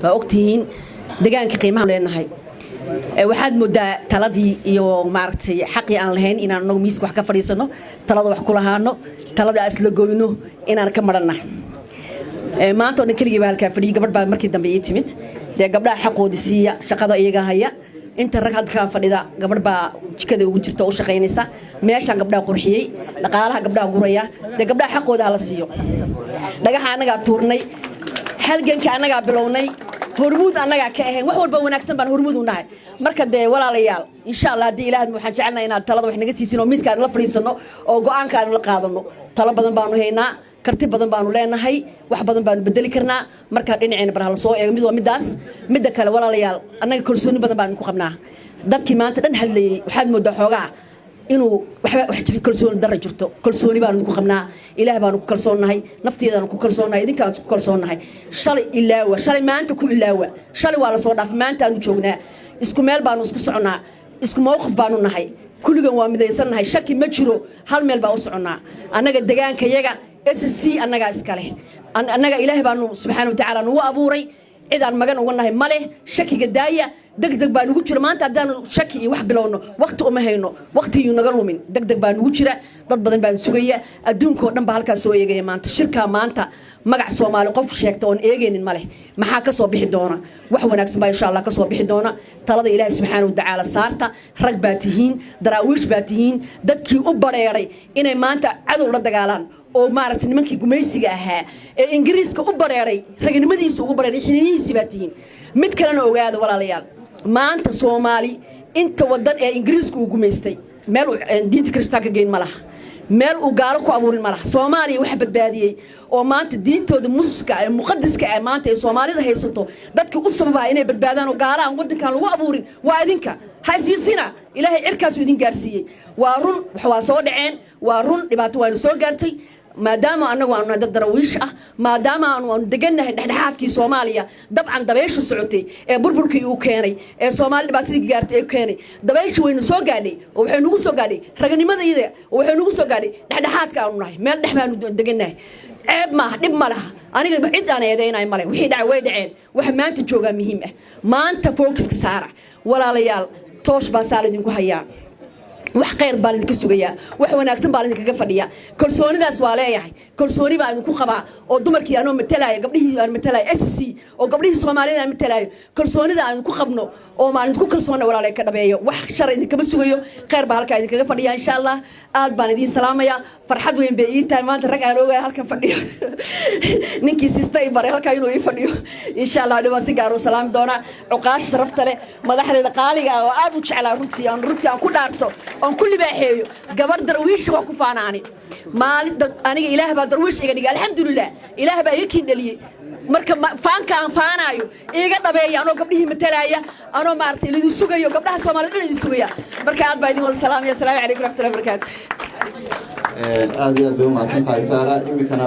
Waa ogtihiin degaanka qiimaha leenahay. Waxaad moodaa taladii iyo maaragtay xaqii aan lahayn inaan anagu miiska wax ka fadhiisano, talada wax ku lahaano, talada aan isla goyno, inaan ka madhanna. Maanta oo dhan keligii baa halkaa fadhiyay. Gabadh baa markii dambe ii timid. Dee gabdhaha xaqoodi siiya, shaqada iyaga haya. Inta rag halkaan fadhida, gabadh baa jikada ugu jirta oo u shaqaynaysa. Meeshaan gabdhaha qurxiyey, dhaqaalaha gabdhaha guraya. Dee gabdhaha xaqooda hala siiyo. Dhagaxa annagaa tuurnay, halganka annagaa bilownay, hormuud annagaa ka ahayn. Wax walba wanaagsan baan hormuud u nahay. Marka dee walaalayaal, insha Allah, haddii Ilaah waxaan jecelnahay inaad talada wax naga siisin oo miiska aan la fadhiisano oo go'aanka aan la qaadano. Talo badan baanu haynaa, karti badan baanu leenahay, wax badan baanu bedeli karnaa. Marka dhinaceena bar hala soo eego. Mid waa midaas. Midda kale, walaalayaal, annaga kalsooni badan baanu ku qabnaa. Dadkii maanta dhan hadlayay waxaad moodaa xoogaa inuu waxba wax jir, kalsooni darra jirto. Kalsooni baanu ku qabnaa, Ilaah baanu ku kalsoonnahay, nafteedaanu ku kalsoonnahay, idinkaan ku kalsoonnahay. Shalay ilaawa, shalay maanta ku ilaawa. Shalay waa lasoo dhaafay, maanta aanu joognaa. Isku meel baanu isku soconnaa, isku mowqif baanu nahay, kulligan waa midaysannahay, shaki ma jiro, hal meel baa u soconnaa. Annaga degaankayaga SSC annagaa iska leh. Annaga Ilaah baanu subxaana wa tacaala nugu abuuray, cid aan magan uga nahay ma leh. Shakiga daaya, deg deg baa nugu jira. Maanta haddaanu shaki iyo wax bilowno, waqti uma hayno, waqtigiyuu naga lumin. Deg deg baa nugu jira, dad badan baan sugaya, adduunka oo dhan baa halkaas soo eegaya maanta. Shirkaa maanta magac Soomaali qof sheegta oon eegaynin ma leh. Maxaa ka soo bixi doona? Wax wanaagsan baa insha Allah ka soo bixi doona. Talada Ilaahay subxaana wa tacaala saarta. Rag baa tihiin, Daraawiish baa tihiin, dadkii u bareeray inay maanta cadow la dagaalaan oo maaragtay nimankii gumaysiga ahaa ee Ingiriiska u bareeray, raganimadiisa ugu bareeray, xiniyihiisii baa tihiin. Mid kalena ogaada, walaalayaal, maanta Soomaali inta wadan ee Ingiriiska uu gumaystay meel uu diinta Kirishtaanka geyn ma laha, meel uu gaalo ku abuurin ma laha. Soomaaliya waxa badbaadiyey oo maanta diintooda muska ee muqadiska ee maanta ay Soomaalida haysato, dadkii u sababaa inay badbaadaan oo gaalo aan wadankan lagu abuurin waa idinka. Ha isiisina, Ilaahay cirkaasuu idin gaarsiiyey. Waa run, wax waa soo dhaceen, waa run, dhibaato waanu soo gaartay. Maadaama annagu aanu nahay dad Darawiish ah, maadaama aanu degannahay dhexdhexaadkii Soomaaliya, dabcan dabaysha socotay ee burburkii uu keenay ee Soomaali dhibaatadii gaartay ee keenay, dabaysha waynu soo gaadhay oo waxay nugu soo gaadhay raganimadayda oo waxay nugu soo gaadhay dhexdhexaadka aanu nahay. Meel dhex baanu degannahay. Ceeb maaha, dhib ma laha. Aniga cid aan eedaynayo male. Wixii dhacay way dhaceen, waxa maanta joogaa muhiim ah. Maanta focuska saara, walaalayaal. Toosh baa saal idinku hayaa, wax khayr baan idinka sugayaa, wax wanaagsan baan idinkaga fadhiyaa. Kalsoonidaas waa leeyahay, kalsooni baan idinku qabaa oo dumarkii anoo matalaayo, gabdhihii aan matalaayo SSC oo gabdhihii Soomaalida aan matalaayo, kalsoonida aan idinku qabno oo maan idinku kalsoona, walaalay, ka dhabeeyo. Wax shar idinkama sugayo, khayr baa halkaa idinkaga fadhiya insha Allah. Aad baan idiin salaamayaa. Farxad weyn bay ii tahay maanta rag aan ogahay halkan fadhiyo, ninkii sista i baray halkaa inuu ii fadhiyo. Insha Allah dhibaan si gaar u salaami doonaa cuqaasha sharafta leh, madaxdeeda qaaliga ah oo aad u jeclaa runtii, aan runtii aan ku dhaarto oon ku libaaxeeyo. Gabar Darwiisha waa ku faanaani maalin. Aniga Ilaah baa Darwiish iga dhigay, alxamdulilah, Ilaah baa iga kiin dhaliyey. Marka faanka aan faanaayo iiga dhabeeya, anoo gabdhihii matalaya, anoo maaragtay lidin sugayo, gabdhaha Soomaalida dhan idin sugaya. Marka aad baa idin wada salaamaya. Asalaamu calaykum raxmatullahi barakaatu. Aad iyo aad bay u mahadsan tahay, Saara. Iminkana